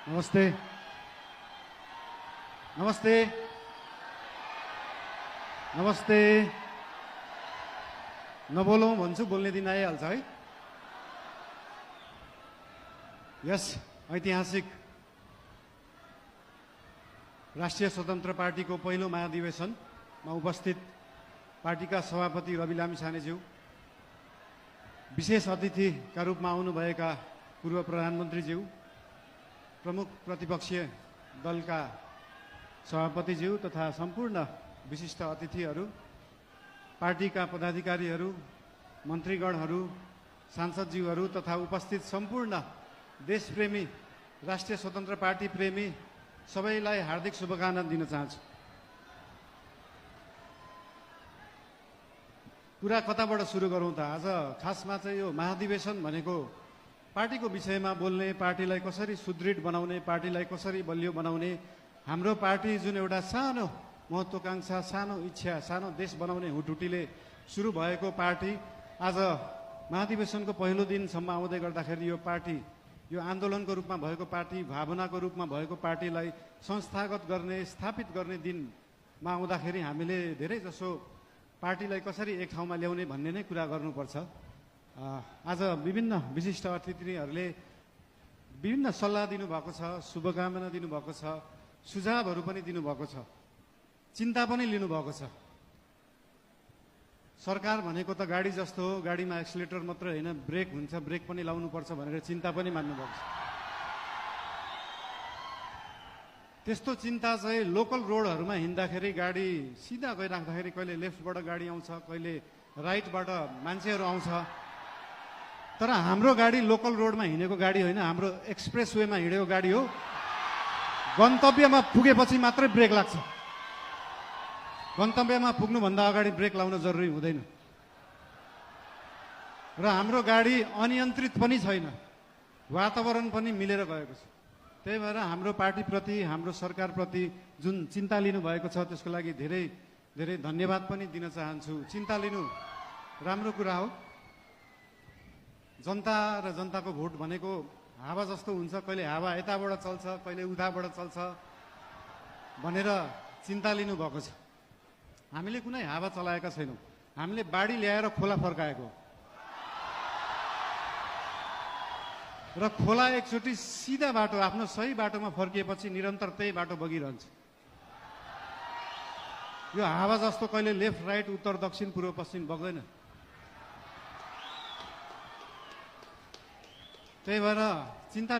नमस्ते नमस्ते नमस्ते नबोलौँ भन्छु बोल्ने दिन आइहाल्छ है। यस ऐतिहासिक राष्ट्रिय स्वतन्त्र पार्टीको पहिलो महाधिवेशनमा उपस्थित पार्टीका सभापति रवि लामिछानेज्यू, विशेष अतिथिका रूपमा आउनुभएका पूर्व प्रधानमन्त्रीज्यू, प्रमुख प्रतिपक्षीय दलका सभापतिज्यू तथा सम्पूर्ण विशिष्ट अतिथिहरू, पार्टीका पदाधिकारीहरू, मन्त्रीगणहरू, सांसदज्यूहरू तथा उपस्थित सम्पूर्ण देशप्रेमी राष्ट्रिय स्वतन्त्र पार्टी प्रेमी सबैलाई हार्दिक शुभकामना दिन चाहन्छु। कुरा कताबाट सुरु गरौँ त? आज खासमा चाहिँ यो महाधिवेशन भनेको पार्टीको विषयमा बोल्ने, पार्टीलाई कसरी सुदृढ बनाउने, पार्टीलाई कसरी बलियो बनाउने, हाम्रो पार्टी जुन एउटा सानो महत्त्वाकांक्षा, सानो इच्छा, सानो देश बनाउने हुटुटीले सुरु भएको पार्टी आज महाधिवेशनको पहिलो दिनसम्म आउँदै गर्दाखेरि यो पार्टी, यो आन्दोलनको रूपमा भएको पार्टी, भावनाको रूपमा भएको पार्टीलाई संस्थागत गर्ने, स्थापित गर्ने दिनमा आउँदाखेरि हामीले धेरै जसो पार्टीलाई कसरी एक ठाउँमा ल्याउने भन्ने नै कुरा गर्नुपर्छ। आज विभिन्न विशिष्ट अतिथिहरूले विभिन्न सल्लाह दिनुभएको छ, शुभकामना दिनुभएको छ, सुझावहरू पनि दिनुभएको छ, चिन्ता पनि लिनुभएको छ। सरकार भनेको त गाडी जस्तो हो, गाडीमा एक्सिलेटर मात्र होइन, ब्रेक हुन्छ, ब्रेक पनि लाउनुपर्छ भनेर चिन्ता पनि मान्नुभएको छ। त्यस्तो चिन्ता चाहिँ लोकल रोडहरूमा हिँड्दाखेरि गाडी सिधा गइराख्दाखेरि कहिले लेफ्टबाट गाडी आउँछ, कहिले राइटबाट मान्छेहरू आउँछ, तर हाम्रो गाडी लोकल रोडमा हिँडेको गाडी होइन, हाम्रो एक्सप्रेस वेमा हिँडेको गाडी हो। गन्तव्यमा पुगेपछि मात्रै ब्रेक लाग्छ, गन्तव्यमा पुग्नुभन्दा अगाडि ब्रेक लाउन जरुरी हुँदैन। र हाम्रो गाडी अनियन्त्रित पनि छैन, वातावरण पनि मिलेर गएको छ। त्यही भएर हाम्रो पार्टीप्रति, हाम्रो सरकारप्रति जुन चिन्ता लिनुभएको छ त्यसको लागि धेरै धेरै धन्यवाद पनि दिन चाहन्छु। चिन्ता लिनु राम्रो कुरा हो। जनता र जनताको भोट भनेको हावा जस्तो हुन्छ, कहिले हावा यताबाट चल्छ, कहिले उताबाट चल्छ भनेर चिन्ता लिनुभएको छ। हामीले कुनै हावा चलाएका छैनौँ, हामीले बाढी ल्याएर खोला फर्काएको र खोला एकचोटि सिधा बाटो, आफ्नो सही बाटोमा फर्किएपछि निरन्तर त्यही बाटो बगिरहन्छ। यो हावा जस्तो कहिले लेफ्ट राइट, उत्तर दक्षिण, पूर्व पश्चिम बग्दैन। त्यही भएर चिन्ता